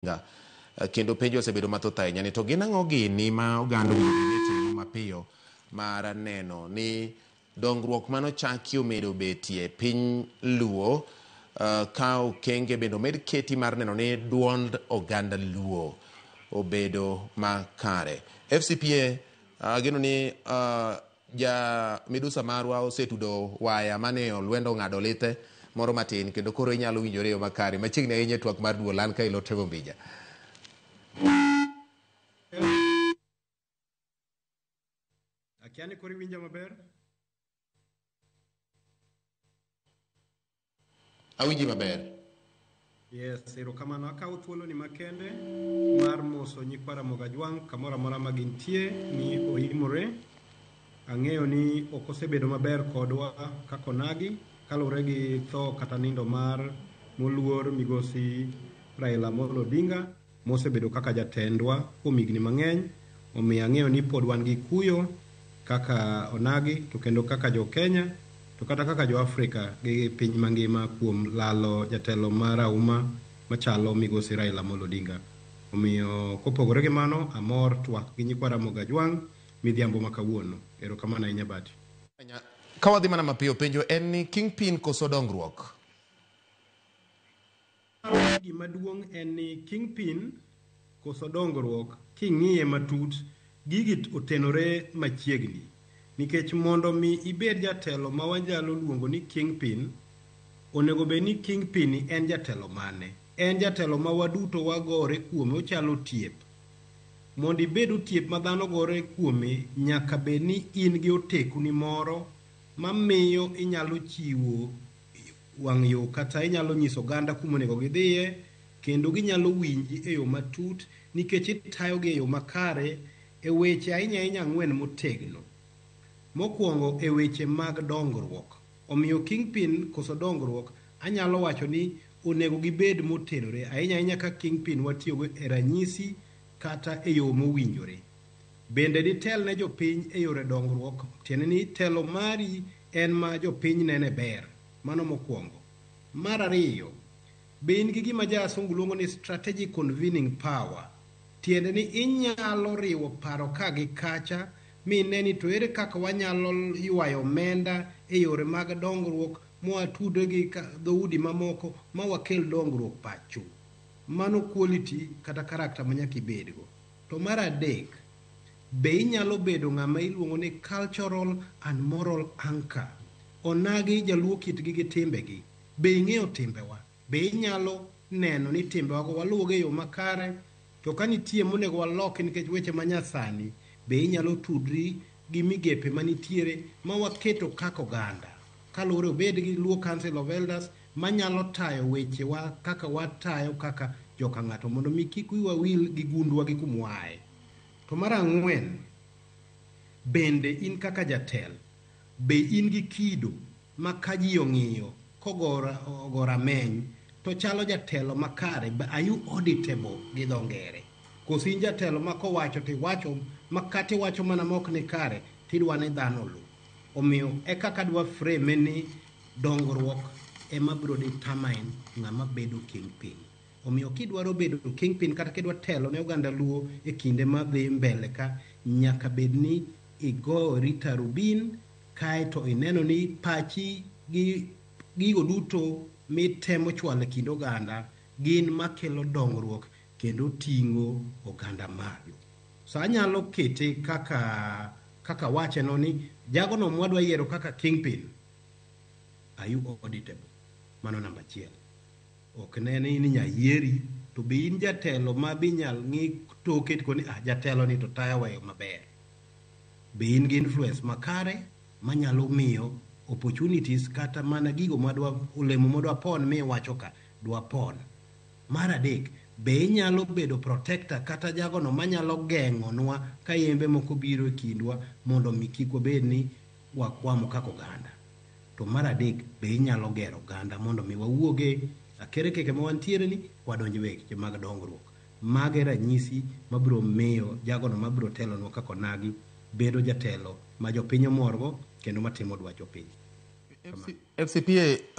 Kendo penjo osebedo mathoth ahinya ni to gin ang'o gini ma oganda owinjo bed ni timo mapiyo mar neno ni dongruok manochaki omedo betie piny Luo, ka okenge bende omed keti mar neno ni duond oganda Luo obedo makare. FCPA ageno ni ja midusa marwa osetudo waya mane olwendo ong'ado lithe moro matin kendo koro inyalo winjore e yo makare machiegni ahinya e twak mar duol. An ka ilo Trevor Mbija. Akia ni koro iwinja maber? Awinji maber. Yes, erokamano. Akawo thuoloni makende mar moso nyikwa Ramogi Ajwang' kamoro amora ma gintie ni oimore. Ang'eyo ni ok osebedo maber kodwa kaka onagi kaluwore gi tho kata nindo mar moluor migosi Raila Amolo Odinga mosebedo kaka jatendwa kuom higni mang'eny. Omiyo ang'eyo ni pod wan gi kuyo kaka onagi to kendo kaka jo Kenya to kata kaka jo Afrika gi piny mangima kuom lalo jatelo marahuma machalo migosi Raila Amolo Odinga. Omiyo kopogore gi mano, amor twak gi nyikwa Ramogi Ajwang' midhiambo ma kawuono. Erokamano ahinya Bati. Ka wadhi mana mapiyo, penjo en ni kingpin koso dongruok? Gima duong' en ni kingpin koso dongruok king'iye matut, gigi otenore machiegni. Nikech mondo mi ibed jatelo ma wanyalo luongo ni kingpin, onego bed ni kingpin ni en jatelo mane? En jatelo ma waduto wagore kuome, ochalo otiep. Mondo ibed otiep ma dhano gore kuome, nyaka bed ni in gi otekuni moro mamiyo inyalo chiwo wang' yo kata inyalo nyiso oganda kuma onego gidhiye, kendo ginyalo winji e yo matut nikech itayogi e yo makare e weche ahinya ahinya ang'wen motegno. Mokwongo e weche mag dongruok. Omiyo kingpin koso dongruok anyalo wacho ni onego gibed motenore ahinya ahinya ka kingpin watiyogo e ranyisi kata e yo mowinjore. Bende ditel ne jopiny e yore dongruok, tiende ni telo mari en ma jopiny nene ber. Mano mokwongo. Mar ariyo, be in gi gima jasungu luongo ni strategic convening power. Tiende ni inyalo riwo paro ka gi kacha mine ni to ere kaka wanyalo ywayo omenda e yore mag dongruok mwatudre gi dhoudi mamoko ma wakel dongruok pacho. Mano quality kata character ma nyaka ibedgo. To mar adek, be inyalo bedo ng'ama iluongo ni cultural and moral anchor. Onagi jaluo kitgi gi timbegi. Be ing'eyo timbewa? Be inyalo neno ni timbewago waluwogo e yo makare? To ka nitie monego waloki nikech weche manyasani, be inyalo tudri gi migepe manitiere ma waketo kaka oganda? Kaluwore obed gi Luo Council of Elders manyalo tayo wechewa kaka watayo kaka joka ng'ato mondo mi kik wiwa wil gi gundwa gi kuma waaye. To mar ang'wen, bende in kaka jatelo, be in gi kido ma ka ji ong'iyo kogo rameny to chalo jatelo makare, are you auditable gi dho ngere? Koso in jatelo ma kowacho tiwacho ma kata iwacho mana mok ni kare tidwa ni dhano oluw. Omiyo e kaka adwa frame ni dongruok ema biro determine ng'ama bedo kingpin. Omiyo kidwaro bedo kingpin kata kidwa telo ne oganda Luo e kinde madhi mbele ka, nyaka bed ni igori tarubin kaeto ineno ni pachi gi gigo duto mitemo chwalo e kind oganda gin makelo dongruok kendo ting'o oganda malo. So anyalo kete kaka wache no ni jagono mwadwa yiero kaka kingpin, are you auditable? Mano namba achiel. Ok ne ni inya yieri, to be in jatelo ma binyal ng'i toke to koni ah, jatelo ni to tayowa e yo maber. Be in gi influence makare manyalo miyo opportunities kata mana gigo madwa olemo madwa pon miwacho ka dwa pon. Mar adek, be inyalo bedo protector kata jagono manyalo geng'onwa ka yembe moko biro e kindwa mondo mi kik wabed ni wakwamo kaka oganda. To mar adek, be inyalo gero oganda mondo mi wawuoge akerekeke ma wantiere ni wadonj e weche mag dongruok. Mago e ranyisi mabiro miyo jagono mabiro telonwa kaka onagi bedo jatelo ma jopiny omorgo kendo matimo dwach jopiny. FCPA.